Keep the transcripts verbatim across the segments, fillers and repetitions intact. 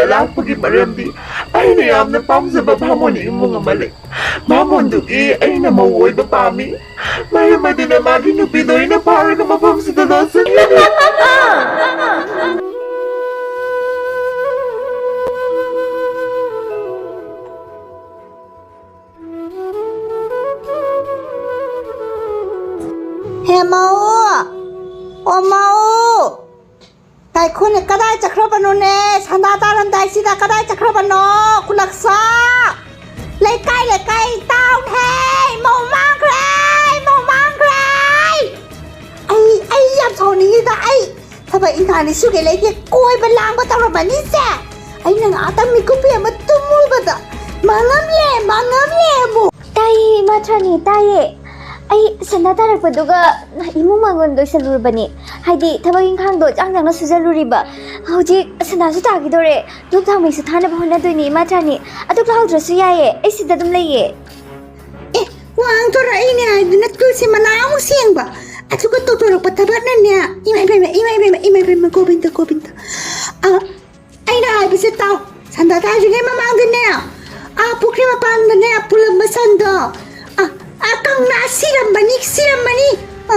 ꯂꯥꯛꯄꯒꯤ ꯃꯔꯝꯗꯤ ꯑꯩꯅ ꯌꯥꯝꯅ ꯄꯥꯝꯖꯕ ꯚꯥꯃꯣꯟ ꯏꯃꯨꯡ ꯑꯃ ꯂꯩ꯫ ꯚꯥꯃꯣꯟꯗꯨꯒꯤ ꯑꯩꯅ ꯃꯧ ꯑꯣꯏꯕ ꯄꯥꯝꯃꯤ꯫ ꯃꯔꯝ ꯑꯗꯨꯅ ꯃꯥꯒꯤ ꯅꯨꯄꯤꯗꯣ ꯑꯩꯅ ꯐꯥꯔꯒ ꯃꯐꯝꯁꯤꯗ ꯂꯣꯠꯁꯤꯟꯒꯅꯤ꯫ ꯍꯦ ꯃꯧ! ꯑꯣ ꯃꯧ! ꯉꯥꯏꯈꯣꯅꯦ, ꯀꯗꯥꯏ ꯆꯠꯈ꯭ꯔꯕꯅꯣꯅꯦ? ꯁꯟꯗꯥ ꯇꯥꯔꯝꯗꯥꯏꯁꯤꯗ ꯀꯗꯥꯏ ꯆꯠꯈ꯭ꯔꯕꯅꯣ? ꯈꯨꯂꯛꯁꯥ! ꯂꯩꯀꯥꯏ ꯂꯩꯀꯥꯏ ꯇꯥꯎꯍꯦ! ꯃꯧ ꯃꯥꯡꯈ꯭ꯔꯦ! ꯃꯧ ꯃꯥꯡꯈ꯭ꯔꯦ! ꯑꯩ, ꯑꯩ ꯌꯥꯝ ꯁꯥꯎꯅꯤꯡꯉꯤꯗ꯫ ꯑꯩ ꯊꯕꯛ ꯏꯪꯈꯥꯡꯗꯤ ꯁꯨꯒꯦ ꯂꯩꯇꯦ, ꯀꯣꯏꯕ ꯂꯥꯡꯕ ꯇꯧꯔꯝꯃꯅꯤꯁꯦ꯫ ꯑꯩꯅ ꯉꯥꯏꯍꯥꯛꯇꯪ ꯃꯤꯀꯨꯞꯄꯤ ꯑꯃ ꯇꯨꯝꯃꯨꯕꯗ ꯃꯥꯡꯉꯝꯂꯦ, ꯃꯥꯡꯉꯝꯂꯦ ꯑꯃꯨꯛ꯫ ꯇꯥꯏꯌꯦ, ꯏꯃꯥ ꯊ꯭ꯔꯥꯅꯤ, ꯇꯥꯏꯌꯦ꯫ ꯑꯩ ꯁꯟꯗꯥ ꯇꯥꯔꯛꯄꯗꯨꯒ ꯏꯃꯨꯡ ꯃꯥꯡꯒꯣꯟ ꯂꯣꯏꯁꯜꯂꯨꯔꯕꯅꯤ꯫ ꯍꯥꯏꯗꯤ, ꯊꯕꯛ ꯏꯪꯈꯥꯡꯗꯣ ꯆꯥꯡ ꯆꯥꯡꯅ ꯁꯨꯖꯜꯂꯨꯔꯤꯕ꯫ ꯍꯧꯖꯤꯛ ꯁꯟꯗꯥꯁꯨ ꯇꯥꯈꯤꯗꯧꯔꯦ꯫ ꯙꯨꯞ ꯊꯥꯎꯃꯩꯁꯨ ꯊꯥꯅꯕ ꯍꯣꯠꯅꯗꯣꯏꯅꯤ, ꯏꯃꯥ ꯊ꯭ꯔꯥꯅꯤ꯫ ꯑꯗꯨ ꯂꯥꯎꯗ꯭ꯔꯁꯨ ꯌꯥꯏꯌꯦ, ꯑꯩ ꯁꯤꯗ ꯑꯗꯨꯝ ꯂꯩꯌꯦ꯫ ꯑꯦ, ꯋꯥ ꯉꯥꯡꯊꯣꯔꯛꯏꯅꯦ ꯍꯥꯏꯗꯨꯅ ꯇꯨꯜꯁꯤ ꯃꯅꯥ ꯑꯃꯨꯛ ꯁꯦꯡꯕ꯫ ꯑꯗꯨꯒ ꯇꯧꯊꯣꯔꯛꯄ ꯊꯕꯛꯅꯅꯦ꯫ ꯏꯃꯥ, ꯏꯃꯥ, ꯏꯃꯥ, ꯏꯃꯥ, ꯏꯃꯥ, ꯏꯃꯥ, ꯏꯃꯥ, ꯏꯃꯥ, ꯒꯣꯕꯤꯟꯗ, ꯒꯣꯕꯤꯟꯗ꯫ ꯑ, ꯑꯩꯅ ꯍꯥꯏꯕꯁꯦ ꯇꯥꯎ꯫ ꯁꯟꯗꯥ ꯇꯥꯗ꯭ꯔꯤꯉꯩ ꯃꯃꯥꯡꯗꯅꯦ, ꯑꯥ ꯄꯨꯈ꯭ꯔꯤ ꯃꯄꯥꯟꯗꯅꯦ ꯄꯨꯜꯂꯝꯕ ꯁꯟꯗꯣ, ꯑꯥ, ꯑꯥ ꯀꯪꯅ ꯁꯤꯔꯝꯕꯅꯤ, ꯁꯤꯔꯝꯕꯅꯤ꯫ ꯑ,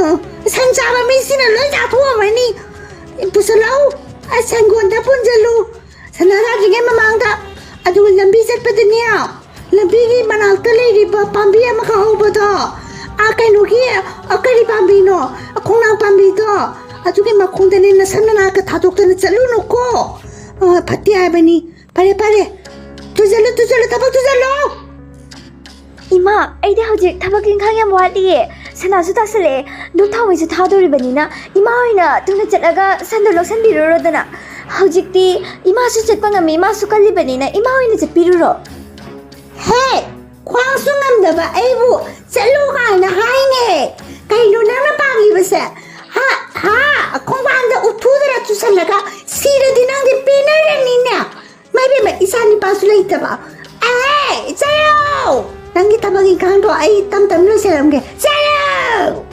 ꯁꯟ ꯆꯥꯕ ꯃꯤꯁꯤꯅ ꯂꯣꯏ ꯆꯥꯊꯣꯛꯑꯝꯃꯅꯤ꯫ ꯄꯨꯁꯜꯂꯛꯎ, ꯑ, ꯁꯟꯒꯣꯟꯗ ꯄꯨꯟꯁꯤꯜꯂꯨ꯫ ꯁꯟꯗꯥ ꯇꯥꯗ꯭ꯔꯤꯉꯩ ꯃꯃꯥꯡꯗ꯫ ꯑꯗꯨꯒ ꯂꯝꯕꯤ ꯆꯠꯄꯗꯅꯦ, ꯂꯝꯕꯤꯒꯤ ꯃꯅꯥꯛꯇ ꯂꯩꯔꯤꯕ ꯄꯥꯝꯕꯤ ꯑꯃꯈꯛ ꯍꯧꯕꯗꯣ, ꯑꯥ, ꯀꯩꯅꯣꯒꯤ, ꯑꯥ, ꯀꯔꯤ ꯄꯥꯝꯕꯤꯅꯣ? ꯈꯣꯡꯅꯥꯡ ꯄꯥꯝꯕꯤꯗꯣ꯫ ꯑꯗꯨꯒꯤ ꯃꯈꯣꯡꯗꯅꯦ ꯅꯁꯝ ꯅꯅꯥꯒ ꯊꯥꯗꯣꯛꯇꯅ ꯆꯠꯂꯨꯅꯨꯀꯣ꯫ ꯑꯥ, ꯐꯠꯇꯦ ꯍꯥꯏꯕꯅꯤ꯫ ꯐꯔꯦ, ꯐꯔꯦ꯫ ꯊꯨꯖꯜꯂꯨ, ꯊꯨꯖꯜꯂꯨ, ꯊꯕꯛ ꯊꯨꯖꯜꯂꯨ꯫ ꯏꯃꯥ, ꯑꯩꯗꯤ ꯍꯧꯖꯤꯛ ꯊꯕꯛ ꯏꯪꯈꯥꯡ ꯌꯥꯝ ꯋꯥꯠꯂꯤꯌꯦ꯫ ꯁꯅꯥꯁꯨ ꯇꯥꯁꯜꯂꯛꯑꯦ꯫ ꯙꯨꯞ ꯊꯥꯎꯃꯩꯁꯨ ꯊꯥꯗꯣꯔꯤꯕꯅꯤꯅ, ꯏꯃꯥ ꯍꯣꯏꯅ ꯊꯨꯅ ꯆꯠꯂꯒ ꯁꯟꯗꯣ ꯂꯧꯁꯟꯕꯤꯔꯨꯔꯣꯗꯅ꯫ ꯍꯧꯖꯤꯛꯇꯤ ꯏꯃꯥꯁꯨ ꯆꯠꯄ ꯉꯝꯃꯤ, ꯏꯃꯥꯁꯨ ꯀꯜꯂꯤꯕꯅꯤꯅ, ꯏꯃꯥ ꯍꯣꯏꯅ ꯆꯠꯄꯤꯔꯨꯔꯣ꯫ ꯍꯦ! ꯈ꯭ꯋꯥꯡꯁꯨ ꯉꯝꯗꯕ ꯑꯩꯕꯨ ꯆꯠꯂꯨ ꯀꯥꯏꯅ ꯍꯥꯏꯅꯦ꯫ ꯀꯩꯅꯣ ꯅꯪꯅ ꯄꯥꯝꯂꯤꯕꯁꯦ? ꯍꯥ? ꯍꯥ? ꯈꯣꯡꯕꯥꯟꯗ ꯎꯠꯊꯨꯗꯅ ꯆꯨꯁꯜꯂꯒ ꯁꯤꯔꯗꯤ ꯅꯪꯗꯤ ꯄꯦꯟꯅꯔꯅꯤꯅꯦ꯫ ꯃꯥꯏꯕꯦꯝꯃ, ꯏꯆꯥ ꯅꯤꯄꯥꯁꯨ ꯂꯩꯇꯕ꯫ ꯑꯦ, ꯆꯠꯂꯣ! ꯅꯪꯒꯤ ꯊꯕꯛ ꯏꯪꯈꯥꯡꯗꯣ ꯑꯩ ꯇꯝ ꯇꯝ ꯂꯣꯏꯁꯜꯂꯝꯒꯦ꯫ ꯆꯠꯂꯣ!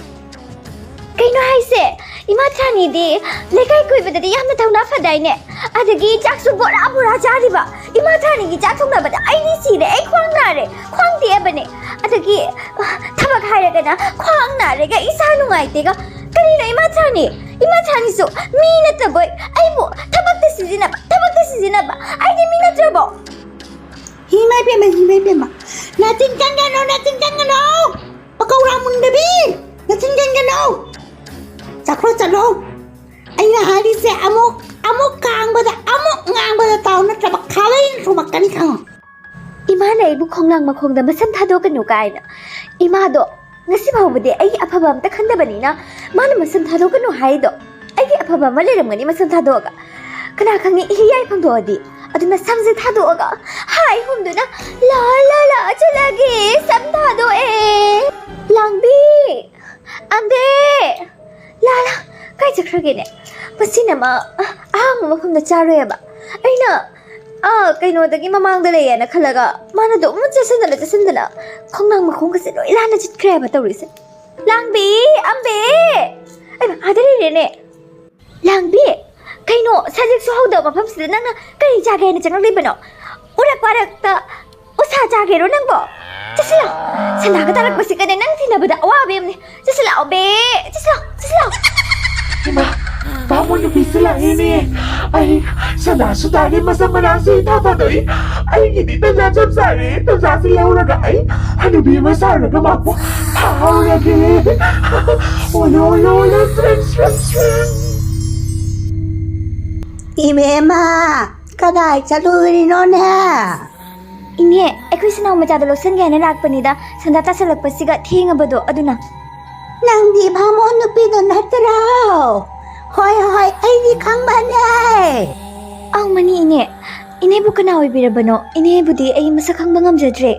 ꯀꯩꯅꯣ ꯍꯥꯏꯁꯦ? ꯏꯃꯥ ꯊꯥꯅꯤꯗꯤ ꯂꯩꯀꯥꯏ ꯀꯣꯏꯕꯗꯗꯤ ꯌꯥꯝꯅ ꯊꯧꯅꯥ ꯐꯗꯥꯏꯅꯦ? ꯑꯗꯒꯤ ꯆꯥꯛꯁꯨ ꯕꯣꯔꯥ ꯕꯣꯔꯥ ꯆꯥꯔꯤꯕ꯫ ꯏꯃꯥ ꯊꯥꯅꯤꯒꯤ ꯆꯥꯛ ꯊꯣꯡꯅꯕꯗ ꯑꯩꯗꯤ ꯁꯤꯔꯦ, ꯑꯩ ꯈ꯭ꯋꯥꯡ ꯅꯥꯔꯦ, ꯈ꯭ꯋꯥꯡ ꯇꯦꯛꯑꯕꯅꯦ꯫ ꯑꯗꯒꯤ ꯑ, ꯊꯕꯛ ꯍꯥꯏꯔꯒꯅ ꯈ꯭ꯋꯥꯡ ꯅꯥꯔꯦꯒ ꯏꯁꯥ ꯅꯨꯡꯉꯥꯏꯇꯦꯒ꯫ ꯀꯔꯤꯅꯣ ꯏꯃꯥ ꯊꯥꯅꯤ? ꯏꯃꯥ ꯊꯥꯅꯤꯁꯨ ꯃꯤ ꯅꯠꯇꯕꯣꯏ ꯑꯩꯕꯨ ꯊꯕꯛꯇ ꯁꯤꯖꯤꯟꯅꯕ, ꯊꯕꯛꯇ ꯁꯤꯖꯤꯟꯅꯕ꯫ ꯑꯩꯗꯤ ꯃꯤ ꯅꯠꯇ꯭ꯔꯕꯣ? ꯏꯃꯥ ꯏꯕꯦꯝꯃ, ꯏꯃꯥ ꯏꯕꯦꯝꯃ, ꯅꯆꯤꯟ ꯀꯟꯒꯅꯨ, ꯅꯆꯤꯟ ꯀꯟꯒꯅꯨ꯫ ꯄꯀꯧꯔꯥ ꯃꯨꯟꯗꯕꯤ, ꯅꯆꯤꯟ ꯀꯟꯒꯅꯨ꯫ ꯆꯠꯈ꯭ꯔꯣ, ꯆꯠꯂꯣ꯫ ꯑꯩꯅ ꯍꯥꯏꯔꯤꯁꯦ ꯑꯃꯨꯛ, ꯑꯃꯨꯛ ꯀꯥꯡꯕꯗ, ꯑꯃꯨꯛ ꯉꯥꯡꯕꯗ ꯇꯥꯎ, ꯅꯠꯇ꯭ꯔꯕ ꯈꯥꯕꯩꯅ ꯊꯣꯝꯃꯛꯀꯅꯤ ꯈꯪꯉꯣ꯫ ꯏꯃꯥꯅ ꯑꯩꯕꯨ ꯈꯣꯡꯅꯥꯡ ꯃꯈꯣꯡꯗ ꯃꯁꯝ ꯊꯥꯗꯣꯛꯀꯅꯨ ꯀꯥꯏꯅ꯫ ꯏꯃꯥꯗꯣ ꯉꯁꯤ ꯐꯥꯎꯕꯗꯤ ꯑꯩꯒꯤ ꯑꯐꯕ ꯑꯝꯇ ꯈꯟꯗꯕꯅꯤꯅ ꯃꯥꯅ ꯃꯁꯝ ꯊꯥꯗꯣꯛꯀꯅꯨ ꯍꯥꯏꯗꯣ꯫ ꯑꯩꯒꯤ ꯑꯐꯕ ꯑꯃ ꯂꯩꯔꯝꯒꯅꯤ ꯃꯁꯝ ꯊꯥꯗꯣꯛꯑꯒ꯫ ꯀꯅꯥ ꯈꯪꯉꯤ, ꯏꯍꯤ ꯌꯥꯏ ꯐꯪꯗꯣꯛꯑꯗꯤ꯫ ꯑꯗꯨꯅ ꯁꯝꯁꯦ ꯊꯥꯗꯣꯛꯑꯒ ꯍꯥꯏ ꯍꯨꯝꯗꯨꯅ ꯂꯥ ꯂꯥ ꯂꯥ ꯆꯠꯂꯒꯦ꯫ ꯁꯝ ꯊꯥꯗꯣꯛꯑꯦ꯫ ꯂꯥꯡꯕꯤ! ꯑꯝꯕꯦ! ꯂꯥ ꯂꯥ! ꯀꯥꯏ ꯆꯠꯈ꯭ꯔꯒꯦꯅꯦ? ꯃꯁꯤꯅ ꯃꯥ ꯑꯍꯥꯡꯕ ꯃꯐꯝꯗ ꯆꯥꯔꯣꯏ ꯍꯥꯏꯕ꯫ ꯑꯩꯅ ꯑꯥ ꯀꯩꯅꯣꯗꯒꯤ ꯃꯃꯥꯡꯗ ꯂꯩꯌꯦꯅ ꯈꯜꯂꯒ ꯃꯥꯅ ꯑꯗꯨꯝ ꯆꯠꯁꯤꯟꯗꯅ ꯆꯠꯁꯤꯟꯗꯅ ꯈꯣꯡꯅꯥꯡ ꯃꯈꯣꯡꯒꯁꯦ ꯂꯣꯏ ꯂꯥꯟꯅ ꯆꯠꯈ꯭ꯔꯦ ꯍꯥꯏꯕ ꯇꯧꯔꯤꯁꯦ꯫ ꯂꯥꯡꯕꯤ! ꯑꯝꯕꯦ! ꯑꯩꯃ, ꯑꯥꯗ ꯂꯩꯔꯦꯅꯦ꯫ ꯂꯥꯡꯕꯤ! ꯀꯩꯅꯣ, ꯁꯖꯤꯛꯁꯨ ꯍꯧꯗꯕ ꯃꯐꯝꯁꯤꯗ ꯅꯪꯅ ꯀꯔꯤ ꯆꯥꯒꯦ ꯍꯥꯏꯅ ꯆꯪꯂꯛꯂꯤꯕꯅꯣ? ꯎꯔꯛ ꯋꯥꯔꯛꯇ ꯎꯁꯥ ꯆꯥꯒꯦꯔꯣ ꯅꯪꯕꯣ? ꯆꯠꯁꯤꯜꯂꯣ! ꯁꯟꯗꯥꯒ ꯇꯥꯔꯛꯄꯁꯤ ꯀꯅꯦ ꯅꯪ ꯊꯤꯅꯕꯗ ꯑꯋꯥꯕ ꯑꯃꯅꯤ꯫ ꯆꯠꯁꯤꯜꯂꯛꯑꯣ ꯕꯦ! ꯆꯠꯁꯤꯜꯂꯣ! ꯆꯠꯁꯤꯜꯂꯣ! ꯏꯃꯥ! ꯕꯥꯃꯣꯟ ꯅꯨꯄꯤꯁꯤ ꯂꯥꯛꯏꯅꯦ꯫ ꯑꯩ ꯁꯗꯥ ꯁꯨꯗꯥꯒꯤ ꯃꯁꯝ ꯃꯅꯥꯁꯨ ꯏꯊꯥ ꯊꯥꯗꯣꯛꯏ꯫ ꯑꯩꯒꯤꯗꯤ ꯇꯟꯖꯥ ꯆꯞ ꯆꯥꯔꯦ꯫ ꯇꯟꯖꯥꯁꯤ ꯂꯧꯔꯒ ꯑꯩ ꯍꯅꯨꯕꯤ ꯑꯃ ꯁꯥꯔꯒ ꯃꯥꯄꯨ ꯐꯥꯍꯧꯔꯒꯦ꯫ ꯑꯣꯂꯣ, ꯑꯣꯂꯣ, ꯑꯣꯂꯣ, ꯁ꯭ꯔꯦꯡ, ꯁ꯭ꯔꯦꯡ, ꯁ꯭ꯔꯦꯡ꯫ ꯏꯃꯦꯝꯃ, ꯀꯗꯥꯏ ꯆꯠꯂꯨꯔꯤꯅꯣꯅꯦ? ꯏꯅꯦ, ꯑꯩꯈꯣꯏ ꯁꯅꯥꯎ ꯃꯆꯥꯗꯣ ꯂꯧꯁꯟꯒꯦ ꯍꯥꯏꯅ ꯂꯥꯛꯄꯅꯤꯗ, ꯁꯟꯗꯥ ꯇꯥꯁꯜꯂꯛꯄꯁꯤꯒ ꯊꯦꯡꯉꯕꯗꯣ ꯑꯗꯨꯅ꯫ ꯅꯪꯗꯤ ꯚꯥꯃꯣꯟ ꯅꯨꯄꯤꯗꯣ ꯅꯠꯇ꯭ꯔꯣ? ꯍꯣꯏ, ꯍꯣꯏ, ꯑꯩꯗꯤ ꯈꯪꯕꯅꯦ꯫ ꯑꯧ, ꯃꯥꯅꯤ, ꯏꯅꯦ꯫ ꯏꯅꯦꯕꯨ ꯀꯅꯥ ꯑꯣꯏꯕꯤꯔꯕꯅꯣ? ꯏꯅꯦꯕꯨꯗꯤ ꯑꯩ ꯃꯁꯛ ꯈꯪꯕ ꯉꯝꯖꯗ꯭ꯔꯦ꯫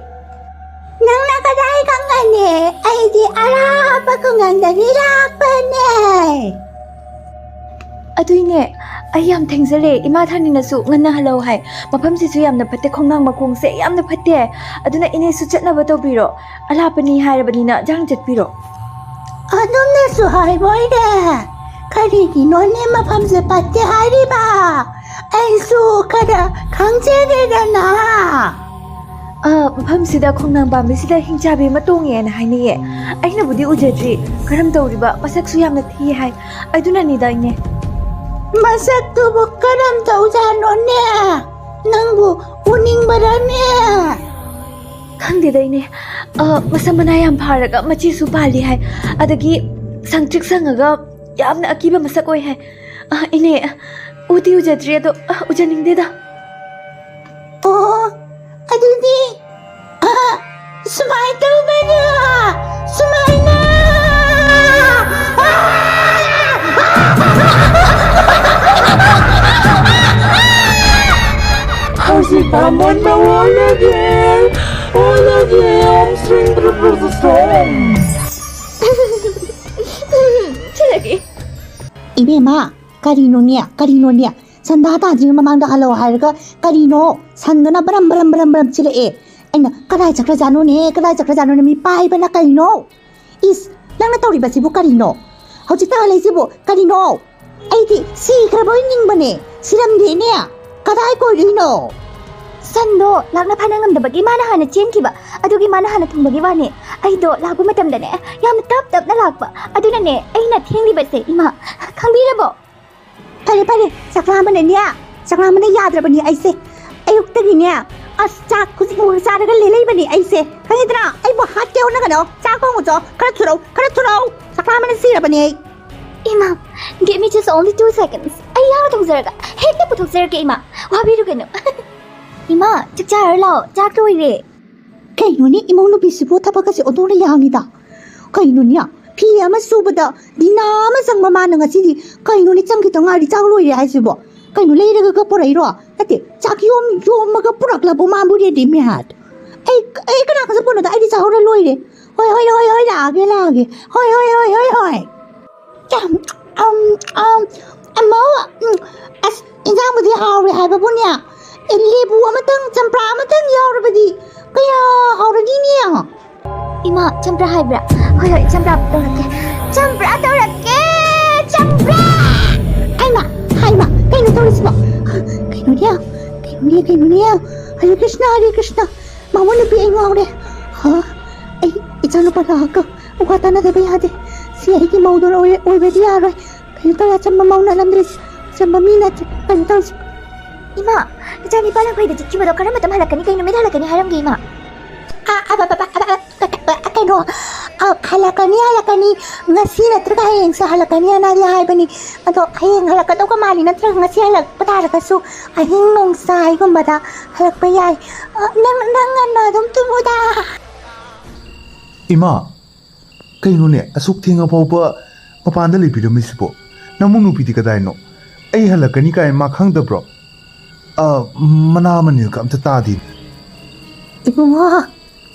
ꯅꯪꯅ ꯀꯗꯥꯏ ꯈꯪꯒꯅꯤ? ꯑꯩꯗꯤ ꯑꯔꯥꯞꯄ ꯈꯨꯡꯒꯪꯗꯒꯤ ꯂꯥꯛꯄꯅꯦ꯫ ꯑꯗꯨꯏꯅꯦ, ꯑꯩ ꯌꯥꯝ ꯊꯦꯡꯖꯔꯦ꯫ ꯏꯃꯥ ꯊꯥꯅꯤꯅꯁꯨ ꯉꯟꯅ ꯍꯜꯂꯛꯎ ꯍꯥꯏ꯫ ꯃꯐꯝꯁꯤꯁꯨ ꯌꯥꯝꯅ ꯐꯠꯇꯦ, ꯈꯣꯡꯅꯥꯡ ꯃꯈꯣꯡꯁꯦ ꯌꯥꯝꯅ ꯐꯠꯇꯦ꯫ ꯑꯗꯨꯅ ꯏꯅꯦꯁꯨ ꯆꯠꯅꯕ ꯇꯧꯕꯤꯔꯣ꯫ ꯑꯂꯥꯞꯄꯅꯤ ꯍꯥꯏꯔꯕꯅꯤꯅ ꯖꯥꯡ ꯆꯠꯄꯤꯔꯣ꯫ ꯑꯗꯨꯝꯅꯁꯨ ꯍꯥꯏꯕ ꯑꯣꯏꯔꯦ꯫ ꯀꯔꯤꯒꯤꯅꯣꯅꯦ ꯃꯐꯝꯁꯦ ꯐꯠꯇꯦ ꯍꯥꯏꯔꯤꯕ? ꯑꯩꯁꯨ ꯈꯔ ꯈꯪꯖꯒꯦꯗꯅ꯫ ꯑ, ꯃꯐꯝꯁꯤꯗ ꯈꯣꯡꯅꯥꯡ ꯄꯥꯝꯕꯤꯁꯤꯗ ꯍꯤꯡꯆꯥꯕꯤ ꯑꯃ ꯇꯣꯡꯉꯦꯅ ꯍꯥꯏꯅꯩꯌꯦ꯫ ꯑꯩꯅꯕꯨꯗꯤ ꯎꯖꯗ꯭ꯔꯤ, ꯀꯔꯝ ꯇꯧꯔꯤꯕ, ꯃꯁꯛꯁꯨ ꯌꯥꯝꯅ ꯊꯤ ꯍꯥꯏ꯫ ꯑꯗꯨꯅꯅꯤꯗ, ꯏꯅꯦ꯫ ꯃꯁꯛꯇꯨꯕꯨ ꯀꯔꯝ ꯇꯧꯖꯥꯠꯅꯣꯅꯦ? ꯅꯪꯕꯨ ꯎꯅꯤꯡꯕꯔꯅꯦ? ꯈꯪꯗꯦꯗ, ꯏꯅꯦ꯫ ꯑ, ꯃꯁꯝ ꯃꯅꯥ ꯌꯥꯝ ꯐꯥꯔꯒ ꯃꯆꯤꯁꯨ ꯄꯥꯜꯂꯤ ꯍꯥꯏ꯫ ꯑꯗꯒꯤ ꯁꯪꯇ꯭ꯔꯤꯛ ꯁꯪꯉꯒ ꯌꯥꯝꯅ ꯑꯀꯤꯕ ꯃꯁꯛ ꯑꯣꯏ ꯍꯥꯏ꯫ ꯑ, ꯏꯅꯦ, ꯎꯗꯤ ꯎꯖꯗ꯭ꯔꯤ, ꯑꯗꯣ, ꯑ, ꯎꯖꯅꯤꯡꯗꯦꯗ꯫ ꯑꯣ, ꯑꯗꯨꯗꯤ, ꯑ, ꯁꯨꯃꯥꯏꯅ ꯇꯧꯕꯅꯦ, ꯁꯨꯃꯥꯏꯅ꯫ ꯍꯧꯖꯤꯛ ꯕꯥꯃꯣꯟ ꯃꯑꯣꯡ ꯑꯣꯜꯂꯒꯦ, ꯑꯣꯜꯂꯒꯦ, ꯁ꯭ꯔꯤꯡ ꯇ꯭ꯔꯨ ꯇ꯭ꯔꯨ ꯁ꯭ꯔꯣꯡ꯫ ꯆꯠꯂꯒꯦ꯫ ꯏꯕꯦꯝꯃ, ꯀꯔꯤꯅꯣꯅꯦ, ꯀꯔꯤꯅꯣꯅꯦ? ꯁꯟꯗꯥ ꯇꯥꯗ꯭ꯔꯤꯉꯩ ꯃꯃꯥꯡꯗ ꯍꯜꯂꯛꯑꯣ ꯍꯥꯏꯔꯒ ꯀꯔꯤꯅꯣ? ꯁꯟꯗꯨꯅ ꯕꯔꯝ ꯕꯔꯝ ꯕꯔꯝ ꯕꯔꯝ ꯆꯤꯜꯂꯛꯑꯦ꯫ ꯑꯩꯅ, "ꯀꯗꯥꯏ ꯆꯠꯈ꯭ꯔꯖꯥꯠꯅꯣꯅꯦ, ꯀꯗꯥꯏ ꯆꯠꯈ꯭ꯔꯖꯥꯠꯅꯣꯅꯦ?" ꯃꯤ ꯄꯥꯏꯕꯅ ꯀꯔꯤꯅꯣ? ꯏꯁ, ꯅꯪꯅ ꯇꯧꯔꯤꯕꯁꯤꯕꯨ ꯀꯔꯤꯅꯣ? ꯍꯧꯖꯤꯛꯇ ꯍꯜꯂꯛꯏꯁꯤꯕꯨ ꯀꯔꯤꯅꯣ? ꯑꯩꯗꯤ ꯁꯤꯈ꯭ꯔꯕꯣꯏ ꯅꯤꯡꯕꯅꯦ, ꯁꯤꯔꯝꯗꯦꯅꯦ꯫ ꯀꯗꯥꯏ ꯀꯣꯏꯔꯨꯏꯅꯣ? ꯁꯟꯗꯣ ꯂꯥꯛꯅ ꯐꯥꯅ ꯉꯝꯗꯕꯒꯤ ꯃꯥꯅ ꯍꯥꯟꯅ ꯆꯦꯟꯈꯤꯕ, ꯑꯗꯨꯒꯤ ꯃꯥꯅ ꯍꯥꯟꯅ ꯊꯨꯡꯕꯒꯤ ꯋꯥꯅꯦ꯫ ꯑꯩꯗꯣ ꯂꯥꯛꯄ ꯃꯇꯝꯗꯅꯦ ꯌꯥꯝꯅ ꯇꯞ ꯇꯞꯅ ꯂꯥꯛꯄ, ꯑꯗꯨꯅꯅꯦ ꯑꯩꯅ ꯊꯦꯡꯂꯤꯕꯁꯦ, ꯏꯃꯥ꯫ ꯈꯪꯕꯤꯔꯕꯣ? ꯐꯔꯦ, ꯐꯔꯦ, ꯆꯥꯛꯂꯥꯝꯕꯅꯅꯦ, ꯆꯥꯛꯂꯥꯝꯕꯅ ꯌꯥꯗ꯭ꯔꯕꯅꯤ ꯑꯩꯁꯦ꯫ ꯑꯌꯨꯛꯇꯒꯤꯅꯦ, ꯑꯁ, ꯆꯥꯛ ꯈꯨꯖꯤꯛ ꯃꯨꯛ ꯆꯥꯔꯒ ꯂꯦꯜꯂꯛꯏꯕꯅꯤ ꯑꯩꯁꯦ, ꯈꯪꯉꯤꯗꯅ? ꯑꯩꯕꯨ ꯍꯥꯠꯀꯦ ꯍꯣꯠꯅꯒꯅꯣ, ꯆꯥꯛ ꯊꯣꯡꯉꯨꯆꯣ, ꯈꯔ ꯊꯨꯔꯧ, ꯈꯔ ꯊꯨꯔꯧ, ꯆꯥꯛꯂꯥꯝꯕꯅ ꯁꯤꯔꯕꯅꯤ ꯑꯩ꯫ ꯏꯃꯥ, give me just only two seconds. ꯑꯩ ꯌꯥꯎꯅ ꯊꯣꯡꯖꯔꯒ ꯍꯦꯛꯇ ꯄꯨꯊꯣꯛꯆꯔꯛꯀꯦ, ꯏꯃꯥ, ꯋꯥꯕꯤꯔꯨꯒꯅꯨ꯫ ꯏꯃꯥ, ꯆꯥꯛ ꯆꯥꯔ ꯂꯥꯛꯑꯣ, ꯆꯥꯛ ꯂꯣꯏꯔꯦ꯫ ꯀꯩꯅꯣꯅꯦ, ꯏꯃꯧ ꯅꯨꯄꯤꯁꯤꯕꯨ ꯊꯕꯛ ꯑꯁꯦ ꯑꯣꯟꯊꯣꯛꯅ ꯌꯥꯡꯉꯤꯗ꯫ ꯀꯩꯅꯣꯅꯦ, ꯐꯤ ꯑꯃ ꯁꯨꯕꯗ ꯗꯤꯅꯥ ꯑꯃ ꯆꯪꯕ ꯃꯥꯅ ꯉꯁꯤꯗꯤ꯫ ꯀꯩꯅꯣꯅꯦ, ꯆꯪꯈꯤꯇ ꯉꯥꯏꯔꯤ, ꯆꯥꯛ ꯂꯣꯏꯔꯦ ꯍꯥꯏꯁꯤꯕꯣ? ꯀꯩꯅꯣ, ꯂꯩꯔꯒꯒ ꯄꯨꯔꯛꯏꯔꯣ? ꯅꯠꯇꯦ, ꯆꯥꯛ ꯌꯣꯝ ꯌꯣꯝꯃꯒ ꯄꯨꯔꯛꯂꯕꯣ ꯃꯥꯕꯨ readymade? ꯑꯩ, ꯑꯩ ꯀꯅꯥ ꯈꯪꯖꯄꯣꯠꯅꯣꯗ, ꯑꯩꯗꯤ ꯆꯥꯍꯧꯔ ꯂꯣꯏꯔꯦ꯫ ꯍꯣꯏ, ꯍꯣꯏ, ꯍꯣꯏ, ꯍꯣꯏ, ꯂꯥꯛꯑꯒꯦ, ꯂꯥꯛꯑꯒꯦ꯫ ꯍꯣꯏ, ꯍꯣꯏ, ꯍꯣꯏ, ꯍꯣꯏ, ꯍꯣꯏ꯫ ꯑꯝ, ꯑꯝ, ꯑꯝ, ꯑꯃꯧ, ꯎꯝ, ꯑꯁ, ꯏꯟꯖꯥꯡꯕꯨꯗꯤ ꯍꯥꯎꯔꯦ ꯍꯥꯏꯕꯕꯨꯅꯦ, ꯑꯦ, ꯂꯦꯕꯨ ꯑꯃꯇꯪ, ꯆꯝꯄ꯭ꯔꯥ ꯑꯃꯇꯪ ꯌꯥꯎꯔꯕꯗꯤ ꯀꯌꯥ ꯍꯥꯎꯔꯅꯤꯅꯦ? ꯏꯃꯥ, ꯆꯝꯄ꯭ꯔꯥ ꯍꯥꯏꯕ꯭ꯔꯥ? ꯍꯣꯏ, ꯍꯣꯏ, ꯆꯝꯄ꯭ꯔꯥ ꯇꯧꯔꯛꯀꯦ꯫ ꯆꯝꯄ꯭ꯔꯥ ꯇꯧꯔꯛꯀꯦ! ꯍꯥꯏꯃ, ꯍꯥꯏꯃ, ꯀꯩꯅꯣ ꯇꯧꯔꯤꯁꯤꯕꯣ? ꯀꯩꯅꯣꯅꯦ, ꯀꯩꯅꯣꯅꯦ, ꯀꯩꯅꯣꯅꯦ? ꯍꯔꯦ ꯀ꯭ꯔꯤꯁꯅ, ꯍꯔꯦ ꯀ꯭ꯔꯤꯁꯅ꯫ ꯃꯃꯧ ꯅꯨꯄꯤ, ꯑꯩ ꯉꯥꯎꯔꯦ꯫ ꯍꯥ? ꯑꯩ ꯏꯆꯥꯅꯨꯄꯥ ꯂꯥꯛꯑꯒ ꯋꯥ ꯇꯥꯅꯗꯕ ꯌꯥꯗꯦ꯫ ꯁꯤ ꯑꯩꯒꯤ ꯃꯧꯗꯣ ꯑꯣꯏ-, ꯑꯣꯏꯕꯗꯤ ꯌꯥꯔꯣꯏ꯫ ꯀꯩꯅꯣ ꯇꯧꯔꯦ, ꯑꯆꯝꯕ ꯃꯧ ꯅꯠꯂꯝꯗ꯭ꯔꯤꯁꯦ꯫ ꯑꯆꯝꯕ ꯃꯤ ꯅꯠꯇ꯭ꯔꯦ꯫ ꯀꯩꯅꯣ ꯇꯧꯔꯤꯁꯦ? ꯏꯃꯥ, ꯏꯆꯥ ꯅꯤꯄꯥ ꯂꯪꯐꯩꯗ ꯆꯠꯈꯤꯕꯗꯣ ꯀꯔꯝꯕ ꯃꯇꯝ ꯍꯜꯂꯛꯀꯅꯤ? ꯀꯩ ꯅꯨꯃꯤꯠ ꯍꯜꯂꯛꯀꯅꯤ ꯍꯥꯏꯔꯝꯒꯦ, ꯏꯃꯥ? ꯑ, ꯑ, ꯕ-, ꯕ-, ꯕ-, ꯑ, ꯀ-, ꯀ-, ꯀ-, ꯀꯩꯅꯣ, ꯑ, ꯍꯜꯂꯛꯀꯅꯤ, ꯍꯜꯂꯛꯀꯅꯤ꯫ ꯉꯁꯤ ꯅꯠꯇ꯭ꯔꯒ ꯍꯌꯦꯡꯁꯦ ꯍꯜꯂꯛꯀꯅꯤꯅ ꯍꯥꯏꯕꯅꯤ꯫ ꯑꯗꯣ ꯍꯌꯦꯡ ꯍꯜꯂꯛꯀꯗꯧꯕ ꯃꯥꯜꯂꯤ, ꯅꯠꯇ꯭ꯔꯒ ꯉꯁꯤ ꯍꯜꯂꯛꯄ ꯇꯥꯔꯒꯁꯨ ꯑꯍꯤꯡ ꯅꯣꯡꯁꯥꯏꯒꯨꯝꯕꯗ ꯍꯜꯂꯛꯄ ꯌꯥꯏ꯫ ꯑ, ꯅꯪ, ꯅꯪ ꯉꯟꯅ ꯑꯗꯨꯝ ꯇꯨꯝꯃꯨꯗ꯫ ꯏꯃꯥ, ꯀꯩꯅꯣꯅꯦ, ꯑꯁꯨꯛ ꯊꯦꯡꯉ ꯐꯥꯎꯕ ꯃꯄꯥꯟꯗ ꯂꯩꯕꯤꯔꯝꯃꯤꯁꯤꯕꯣ? ꯅꯃꯧ ꯅꯨꯄꯤꯗꯤ ꯀꯗꯥꯏꯅꯣ? ꯑꯩ ꯍꯜꯂꯛꯀꯅꯤ ꯀꯥꯏꯅ ꯃꯥ ꯈꯪꯗꯕ꯭ꯔꯣ? ꯑ, ꯃꯅꯥ ꯃꯅꯤꯜꯒ ꯑꯝꯇ ꯇꯥꯗꯦ꯫ ꯏꯕꯨꯡꯉꯣ,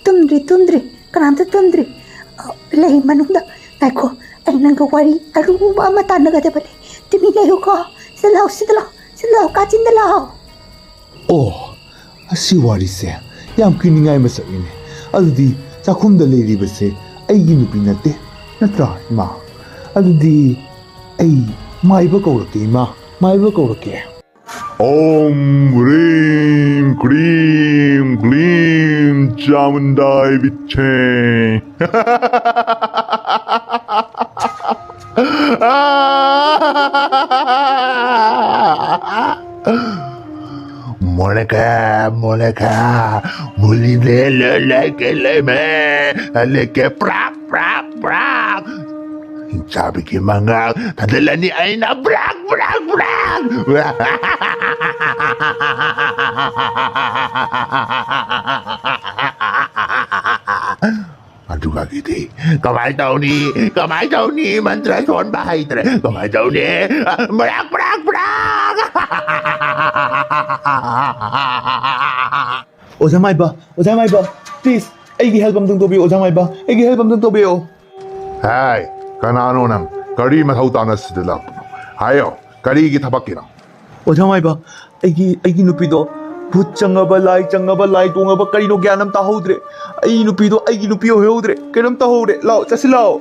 ꯇꯨꯝꯗ꯭ꯔꯤ, ꯇꯨꯝꯗ꯭ꯔꯤ, ꯀꯅꯥꯝꯇ ꯇꯨꯝꯗ꯭ꯔꯤ꯫ ꯑ, ꯂꯩ ꯃꯅꯨꯡꯗ꯫ ꯉꯥꯏꯈꯣ, ꯑꯩ ꯅꯪꯒ ꯋꯥꯔꯤ ꯑꯔꯨꯕ ꯑꯃ ꯇꯥꯟꯅꯒꯗꯕ ꯂꯩ꯫ ꯇꯨꯃꯤꯟ ꯂꯩꯌꯨꯀꯣ꯫ ꯁꯤꯗ ꯂꯥꯛꯑꯣ, ꯁꯤꯗ ꯂꯥꯛꯑꯣ, ꯁꯤꯗ ꯂꯥꯛꯑꯣ, ꯀꯥꯆꯤꯟꯗ ꯂꯥꯛꯑꯣ꯫ ꯑꯣ, ꯑꯁꯤ ꯋꯥꯔꯤꯁꯦ ꯌꯥꯝ ꯀꯨꯏꯅꯤꯡꯉꯥꯏ ꯃꯁꯛꯅꯤꯅꯦ꯫ ꯑꯗꯨꯗꯤ ꯆꯥꯛꯈꯨꯝꯗ ꯂꯩꯔꯤꯕꯁꯦ ꯑꯩꯒꯤ ꯅꯨꯄꯤ ꯅꯠꯇꯦ, ꯅꯠꯇ꯭ꯔꯥ, ꯏꯃꯥ? ꯑꯗꯨꯗꯤ ꯑꯩ ꯃꯥꯏꯕ ꯀꯧꯔꯛꯀꯦ, ꯏꯃꯥ, ꯃꯥꯏꯕ ꯀꯧꯔꯛꯀꯦ꯫ ॐ ह्रीं क्रीं ग्लीं चामुण्डाय विच्चे। मोनका, मोनका, मुलिने ले लेके ले मैं, लेके प्राक, प्राक, प्राक। ꯆꯥꯕꯤꯒꯤ ꯃꯉꯥꯜ ꯊꯥꯖꯤꯜꯂꯅꯤ ꯑꯩꯅ꯫ ꯕ꯭ꯔꯥꯛ, ꯕ꯭ꯔꯥꯛ, ꯕ꯭ꯔꯥꯛ꯫ ꯑꯗꯨꯒꯒꯤꯗꯤ ꯀꯃꯥꯏ ꯇꯧꯅꯤ? ꯀꯃꯥꯏ ꯇꯧꯅꯤ? ꯃꯟꯇ꯭ꯔ ꯁꯣꯟꯕ ꯍꯩꯇ꯭ꯔꯦ꯫ ꯀꯃꯥꯏ ꯇꯧꯅꯤ? ꯕ꯭ꯔꯥꯛ, ꯕ꯭ꯔꯥꯛ, ꯕ꯭ꯔꯥꯛ꯫ ꯑꯣꯖꯥ ꯃꯥꯏꯕ, ꯑꯣꯖꯥ ꯃꯥꯏꯕ, please, ꯑꯩꯒꯤ help ꯑꯝꯇꯪ ꯇꯧꯕꯤꯌꯨ, ꯑꯣꯖꯥ ꯃꯥꯏꯕ, ꯑꯩꯒꯤ help ꯑꯝꯇꯪ ꯇꯧꯕꯤꯌꯨ꯫ ꯍꯥꯏ, ꯀꯅꯥꯅꯣ ꯅꯪ? ꯀꯔꯤ ꯃꯊꯧ ꯇꯥꯅ ꯁꯤꯗ ꯂꯥꯛꯄꯅꯣ? ꯍꯥꯏꯌꯣ, ꯀꯔꯤꯒꯤ ꯊꯕꯛꯀꯤꯅꯣ? ꯑꯣꯖꯥ ꯃꯥꯏꯕ, ꯑꯩꯒꯤ, ꯑꯩꯒꯤ ꯅꯨꯄꯤꯗꯣ ꯚꯨꯠ ꯆꯪꯉꯕ, ꯂꯥꯏ ꯆꯪꯉꯕ, ꯂꯥꯏ ꯇꯣꯡꯉꯕ, ꯀꯔꯤꯅꯣ ꯒ꯭ꯌꯥꯟ ꯑꯃ ꯇꯥꯍꯧꯗ꯭ꯔꯦ꯫ ꯑꯩ ꯅꯨꯄꯤꯗꯣ, ꯑꯩꯒꯤ ꯅꯨꯄꯤ ꯑꯣꯏꯍꯧꯗ꯭ꯔꯦ꯫ ꯀꯩꯅꯣꯝ ꯇꯧꯍꯧꯔꯦ꯫ ꯂꯥꯛꯑꯣ, ꯆꯠꯁꯤ ꯂꯥꯛꯑꯣ꯫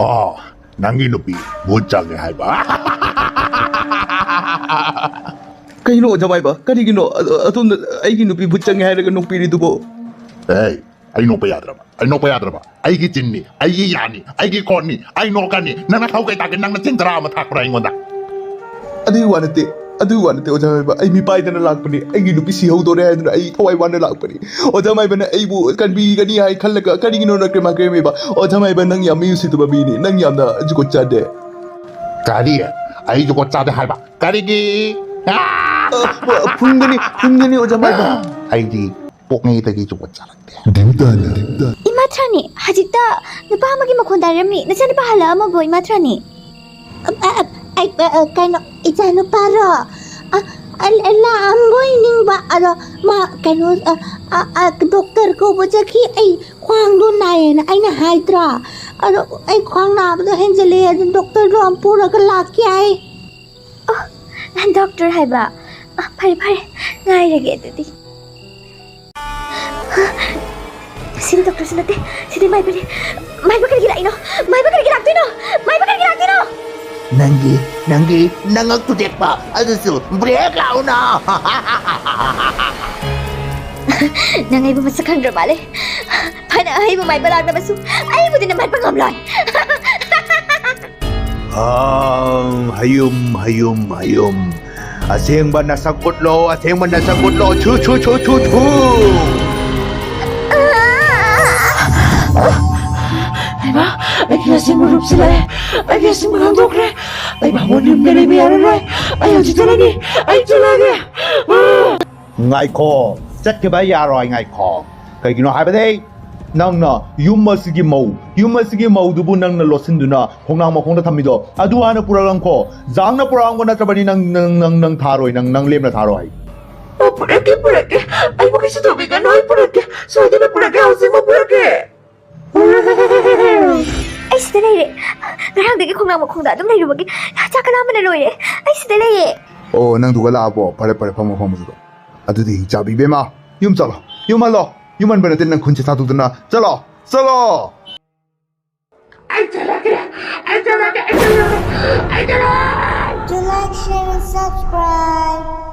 ꯑꯣ, ꯅꯪꯒꯤ ꯅꯨꯄꯤ ꯚꯨꯠ ꯆꯪꯉꯦ ꯍꯥꯏꯕ꯫ ꯀꯩꯅꯣ ꯑꯣꯖꯥ ꯃꯥꯏꯕ? ꯀꯔꯤꯒꯤꯅꯣ ꯑ-, ꯑꯗꯣꯝꯅ ꯑꯩꯒꯤ ꯅꯨꯄꯤ ꯚꯨꯠ ꯆꯪꯉꯦ ꯍꯥꯏꯔꯒ ꯅꯣꯛꯄꯤꯔꯤꯗꯨꯕꯣ? ꯑꯦ, ꯑꯩ ꯅꯣꯛꯄ ꯌꯥꯗ꯭ꯔꯕ? ꯑꯩ ꯅꯣꯛꯄ ꯌꯥꯗ꯭ꯔꯕ? ꯑꯩꯒꯤ ꯆꯤꯟꯅꯤ, ꯑꯩꯒꯤ ꯌꯥꯅꯤ, ꯑꯩꯒꯤ ꯈꯣꯠꯅꯤ, ꯑꯩ ꯅꯣꯛꯀꯅꯤ꯫ ꯅꯪꯅ ꯊꯧ ꯀꯩ ꯇꯥꯒꯦ? ꯅꯪꯅ ꯆꯤꯟ ꯇꯔꯥ ꯑꯃ ꯊꯥꯛꯄ꯭ꯔꯥ ꯑꯩꯉꯣꯟꯗ? ꯑꯗꯨꯒꯤ ꯋꯥ ꯅꯠꯇꯦ, ꯑꯗꯨꯒꯤ ꯋꯥ ꯅꯠꯇꯦ ꯑꯣꯖꯥ ꯃꯥꯏꯕ꯫ ꯑꯩ ꯃꯤꯄꯥꯏꯗꯅ ꯂꯥꯛꯄꯅꯤ꯫ ꯑꯩꯒꯤ ꯅꯨꯄꯤ ꯁꯤꯍꯧꯗꯣꯔꯦ ꯍꯥꯏꯗꯨꯅ ꯑꯩ ꯊꯋꯥꯏ ꯋꯥꯅ ꯂꯥꯛꯄꯅꯤ꯫ ꯑꯣꯖꯥ ꯃꯥꯏꯕꯅ ꯑꯩꯕꯨ ꯀꯟꯕꯤꯒꯅꯤ ꯍꯥꯏ ꯈꯜꯂꯒ ꯀꯔꯤꯒꯤꯅꯣ ꯅꯪ ꯀ꯭ꯔꯦꯃꯥ ꯀ꯭ꯔꯦꯃꯤꯕ? ꯑꯣꯖꯥ ꯃꯥꯏꯕ, ꯅꯪ ꯌꯥꯝ ꯃꯤ ꯎꯁꯤꯠꯇꯕ ꯃꯤꯅꯤ꯫ ꯅꯪ ꯌꯥꯝꯅ ꯖꯨꯒꯣꯠ ꯆꯥꯗꯦ꯫ ꯀꯔꯤ? ꯑꯩ ꯖꯨꯒꯣꯠ ꯆꯥꯗꯦ ꯍꯥꯏꯕ? ꯀꯔꯤꯒꯤ? ꯑ, ꯐꯨ-, ꯐꯨꯝꯒꯅꯤ, ꯐꯨꯝꯒꯅꯤ ꯑꯣꯖꯥ ꯃꯥꯏꯕ꯫ ꯑꯩꯗꯤ ꯄꯣꯛꯉꯩꯗꯒꯤ ꯖꯨꯒꯣꯠ ꯆꯥꯔꯛꯇꯦ꯫ ꯗꯤꯝꯇꯥꯅ, ꯗꯤꯝꯇꯥꯅ꯫ ꯏꯃꯥ ꯊ꯭ꯔꯥꯅꯤ, ꯍꯧꯖꯤꯛꯇ ꯅꯨꯄꯥ ꯑꯃꯒꯤ ꯃꯈꯣꯟ ꯇꯥꯔꯝꯃꯤ꯫ ꯅꯆꯥꯅꯨꯄꯥ ꯍꯜꯂꯛꯑꯝꯃꯕꯣ, ꯏꯃꯥ ꯊ꯭ꯔꯥꯅꯤ? ꯑ, ꯑ, ꯑ, ꯑꯩ, ꯑ, ꯑ, ꯀꯩꯅꯣ, ꯏꯆꯥꯅꯨꯄꯥꯔꯣ? ꯑ, ꯑ, ꯑ, ꯂꯥꯛꯑꯝꯕꯣꯏ ꯅꯤꯡꯕ꯫ ꯑꯗꯣ ꯃꯥ ꯀꯩꯅꯣ, ꯑ, ꯑ, ꯑ, ꯗꯣꯛꯇꯔ ꯀꯧꯕ ꯆꯠꯈꯤ꯫ ꯑꯩ ꯈ꯭ꯋꯥꯡꯗꯣ ꯅꯥꯏꯌꯦꯅ ꯑꯩꯅ ꯍꯥꯏꯗ꯭ꯔꯥ? ꯑꯗꯣ ꯑꯩ ꯈ꯭ꯋꯥꯡ ꯅꯥꯕꯗꯣ ꯍꯦꯟꯖꯜꯂꯛꯑꯦ, ꯑꯗꯨ ꯗꯣꯛꯇꯔꯗꯣ ꯑꯝ ꯄꯨꯔꯒ ꯂꯥꯛꯀꯦ ꯍꯥꯏ꯫ ꯑꯣ, ꯗꯣꯛꯇꯔ ꯍꯥꯏꯕ? ꯑ, ꯐꯔꯦ, ꯐꯔꯦ, ꯉꯥꯏꯔꯒꯦ ꯑꯗꯨꯗꯤ꯫ ꯁꯤꯗꯤ ꯗꯣꯛꯇꯔꯁꯨ ꯅꯠꯇꯦ, ꯁꯤꯗꯤ ꯃꯥꯏꯕꯅꯤ꯫ ꯃꯥꯏꯕ ꯀꯔꯤꯒꯤ ꯂꯥꯛꯏꯅꯣ? ꯃꯥꯏꯕ ꯀꯔꯤꯒꯤ ꯂꯥꯛꯇꯣꯏꯅꯣ? ꯃꯥꯏꯕ ꯀꯔꯤꯒꯤ ꯂꯥꯛꯇꯣꯏꯅꯣ? ꯅꯪꯒꯤ, ꯅꯪꯒꯤ ꯅꯉꯛ ꯊꯨꯗꯦꯛꯄ ꯑꯗꯨꯁꯨ ꯕ꯭ꯔꯦꯛ ꯂꯥꯎꯅ꯫ ꯅꯪ ꯑꯩꯕꯨ ꯃꯁꯛ ꯈꯪꯗ꯭ꯔ ꯃꯥꯜꯂꯦ꯫ ꯐꯅ ꯑꯩꯕꯨ ꯃꯥꯏꯕ ꯂꯥꯛꯅꯕꯁꯨ ꯑꯩꯕꯨꯗꯤ ꯅꯝꯍꯠꯄ ꯉꯝꯂꯣꯏ꯫ ꯑꯥ, ꯍꯌꯨꯝ, ꯍꯌꯨꯝ, ꯍꯌꯨꯝ꯫ ꯑꯁꯦꯡꯕ ꯅꯁꯛ ꯎꯠꯂꯣ, ꯑꯁꯦꯡꯕ ꯅꯁꯛ ꯎꯠꯂꯣ꯫ ꯊꯨ, ꯊꯨ, ꯊꯨ, ꯊꯨ, ꯊꯨ꯫ ꯍꯩꯃꯥ, ꯑꯩꯒꯤ ꯑꯁꯦꯡꯕ ꯔꯨꯞꯁꯤ ꯂꯥꯛꯑꯦ꯫ ꯑꯩꯒꯤ ꯑꯁꯦꯡꯕ ꯈꯪꯗꯣꯛꯈ꯭ꯔꯦ꯫ ꯑꯩ ꯃꯉꯣꯟ ꯌꯨꯝꯗ ꯂꯩꯕ ꯌꯥꯔꯔꯣꯏ꯫ ꯑꯩ ꯍꯧꯖꯤꯛ ꯆꯠꯂꯅꯤ꯫ ꯑꯩ ꯆꯠꯂꯒꯦ꯫ ꯉꯥꯏꯈꯣ, ꯆꯠꯈꯤꯕ ꯌꯥꯔꯣꯏ, ꯉꯥꯏꯈꯣ꯫ ꯀꯩꯒꯤꯅꯣ ꯍꯥꯏꯕꯗꯤ ꯅꯪꯅ ꯌꯨꯝ ꯑꯁꯤꯒꯤ ꯃꯧ, ꯌꯨꯝ ꯑꯁꯤꯒꯤ ꯃꯧꯗꯨꯕꯨ ꯅꯪꯅ ꯂꯣꯠꯁꯤꯟꯗꯨꯅ ꯈꯣꯡꯅꯥꯡ ꯃꯈꯣꯡꯗ ꯊꯝꯃꯤꯗꯣ, ꯑꯗꯨ ꯍꯥꯟꯅ ꯄꯨꯔꯛꯂꯝꯈꯣ꯫ ꯖꯥꯡꯅ ꯄꯨꯔꯛꯂꯝꯕ ꯅꯠꯇ꯭ꯔꯕꯗꯤ ꯅꯪ, ꯅꯪ, ꯅꯪ, ꯅꯪ ꯊꯥꯔꯣꯏ, ꯅꯪ, ꯅꯪ ꯂꯦꯝꯅ ꯊꯥꯔꯣꯏ꯫ ꯑꯣ, ꯄꯨꯔꯛꯀꯦ, ꯄꯨꯔꯛꯀꯦ꯫ ꯑꯩꯕꯨ ꯀꯩꯁꯨ ꯇꯧꯕꯤꯒꯅꯨ, ꯑꯩ ꯄꯨꯔꯛꯀꯦ꯫ ꯁꯣꯏꯗꯅ ꯄꯨꯔꯛꯀꯦ, ꯍꯧꯖꯤꯛꯃꯛ ꯄꯨꯔꯛꯀꯦ꯫ ꯑꯩ ꯁꯤꯗ ꯂꯩꯔꯦ꯫ ꯉꯔꯥꯡꯗꯒꯤ ꯈꯣꯡꯅꯥꯡ ꯃꯈꯣꯡꯗ ꯑꯗꯨꯝ ꯂꯩꯔꯨꯕꯒꯤ ꯆꯥꯛ ꯂꯥꯝꯕꯅ ꯂꯣꯏꯔꯦ꯫ ꯑꯩ ꯁꯤꯗ ꯂꯩꯌꯦ꯫ ꯑꯣ, ꯅꯪꯗꯨꯒ ꯂꯥꯛꯑꯕꯣ? ꯐꯔꯦ, ꯐꯔꯦ, ꯐꯝꯃꯣ, ꯐꯝꯃꯣ ꯑꯗꯨꯗ꯫ ꯑꯗꯨꯗꯤ ꯆꯥꯕꯤ ꯏꯕꯦꯝꯃ, ꯌꯨꯝ ꯆꯠꯂꯣ꯫ ꯌꯨꯝ ꯍꯜꯂꯣ꯫ ꯌꯨꯝ ꯍꯟꯕ ꯅꯠꯇꯦ, ꯅꯪ ꯈꯨꯟꯁꯦ ꯊꯥꯗꯣꯛꯇꯅ ꯆꯠꯂꯣ꯫ ꯆꯠꯂꯣ꯫ ꯑꯩ ꯆꯠꯂꯒꯦ, ꯑꯩ ꯆꯠꯂꯒꯦ꯫ To like, share, and subscribe.